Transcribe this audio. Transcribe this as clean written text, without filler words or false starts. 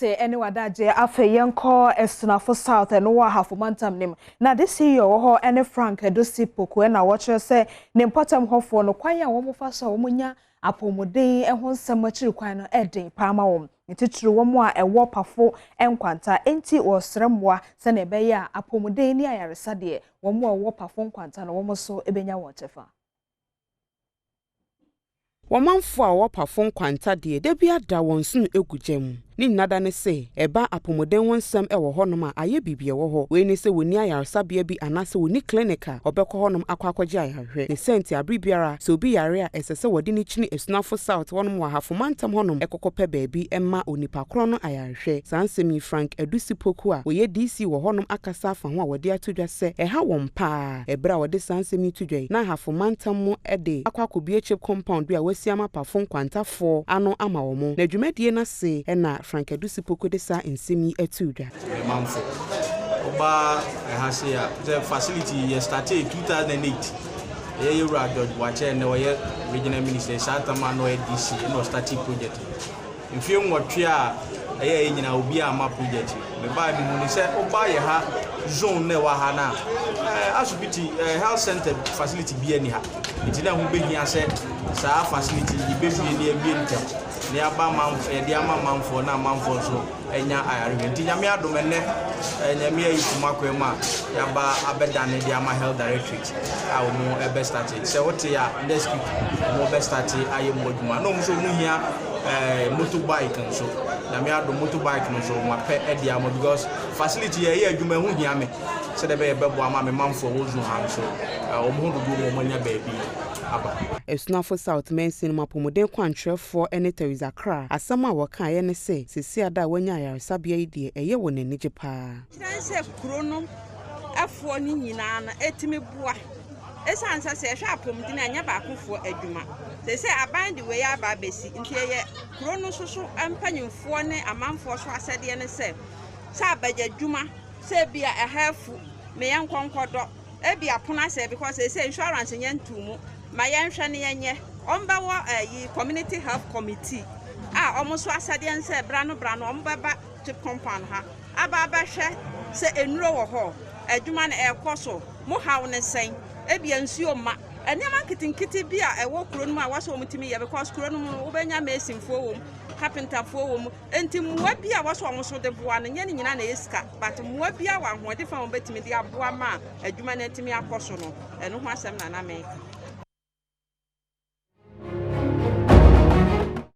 Yɛda ase ne wadagye. Afei yɛnkɔ Asunafo South, ɛno wɔ Ahafo mantam nim, na de si yɛ wɔ hɔ ne Frank Edosi Poku, ɛna wɔkyerɛ sɛ ne mpɔtam hɔfoɔ no, kwan a wɔn fa so a wɔn nya apɔmuden ho nsɛm akyiri kwan no ɛden paa ma wɔn, titiri wɔn a ɛwɔ Pafo Nkwanta. Enti wɔsrɛ mmoa sɛnea ɛbɛyɛ a apɔmuden ne ayaresa deɛ, wɔn a ɛwɔ Pafo Nkwanta no, wɔn nso bɛnya wɔn kyɛfa. Wɔmanfoɔ a wɔwɔ Pafo Nkwanta deɛ, da bi ada wɔn nsono egu gya mu. Ne nnada ne sɛ ɛba apɔmuden ho nsɛm ɛwɔ hɔnom a, ayɛ biribi ɛwɔ hɔ. Wei ne sɛ wɔnni ayaresabea bi anaasɛ wɔnni clinic a ɔbɛkɔ hɔnom akɔ akɔgye ayarehwɛ. Ne sɛ nti, abere biara sɛ obi yare a, ɛsɛ sɛ wɔde ne kyini Asunafo South hɔnom wɔ Ahafo mantam hɔnom ɛkɔkɔ pɛ baabi ɛma onipa korɔ no ayarehwɛ. Saa nsɛm yi, Frank Adusi Poku a wɔyɛ DC wɔ hɔnom akasa afa ho a wɔde ato dwa sɛ ɛha wɔn paa. Ɛberɛ a wɔde saa nsɛm yi to dwa yi na Ahafo mantam mu de akɔ akɔbie CHPS compound bi a wɔasi ama Pafo Nkwantafoɔ ano ama wɔn, na dwumadie no ase ɛna Frank Adusi Poku de saa nsɛm yi ato dwa. Manfo ɔbaa ɛha se a sɛ facility yɛ started 2008, ɛyɛ yɛwura George Boakye na ɔyɛ regional minister saa tam a na ɔyɛ DC ɛna ɔstarte project. Mfie 8 a ɛyɛ yɛ nyinaa, obi a ama project mebaa mi hu ne sɛ ɔbaa yɛ ha zone na ɛwɔ ha na asopiti health center facility bi ani ha, nti na ho behia sɛ saa facility yi bɛbie ne abie ntɛm ne aba amanfo, yɛde ama amanfoɔ na amanfoɔ nso anya ayarehwɛ. Nti Nyame adom, ɛnɛ Nyame ayi kuma kwan mu a yɛaba abɛdane de ama Health Directorate a wɔn ɛbɛ start sɛ wote a, next week wɔn bɛ start ayɛ mu adwuma. Na wɔn nso wɔn hia motorbike nso. Nyame adom, motorbike no nso wɔn apɛ ɛde ama, because facility yɛ ɛyɛ adwuma, ɛho hia me sɛdeɛ ɛbɛyɛ bɛboa ama me manfoɔ wɔ zone ha nso wɔn ho dodoɔ mu wɔn anya baabi aba. Asunafo South mansin mu apɔmuden kwankyerɛfoɔ ne Teresa Kra, asɛm a wɔkaeɛ ne sɛ sesi ada a wɔanya ayaresabea yi deɛ, ɛyɛ wɔ n'anigye paa. Kyerɛ sɛ kuro no ɛfoɔ no nyinaa no ɛtumi boa, ɛsiane sɛ yɛhwɛ apɔmuden a, ɛnyɛ baakofoɔ adwuma. Sɛ aban de wei aba abɛsi nti, ɛyɛ kuro no nso so mpanyimfoɔ ne amanfoɔ so asɛdeɛ ne sɛ abagya adwuma sɛ bi a ɛha afu meyɛ nkɔnkɔdɔ ebi apono asɛ, because sɛ insurance nyɛ ntu mu ma yɛnhwɛ ne yɛnyɛ. Ɔmbɛwɔ ɛyi community health committee a ɔmo nso asɛdeɛ ne sɛ bra no bra no, ɔmo bɛba CHPS compound ha aba abɛhwɛ sɛ nnuro wɔ hɔ, adwuma no ɛrekɔ so, mo haw ne sɛn, ebia nsuo ma nneɛma nketenkete bi a ɛwɔ kuro no mu a wɔsɛ wɔn tumi yɛ, because kuro no mu no, wobɛnya masonfoɔ wɔ mu, carpenterfoɔ wɔ mu, nti mmoa bi a wɔsɛ wɔn so de boa no, nyɛ ne nyinaa na ɛyɛ sika, but mmoa bi a wɔ ahoɔden fa wɔn bɛtumi de aboa ma adwuma no atumi akɔ so no, ɛno ho asɛm na na meka.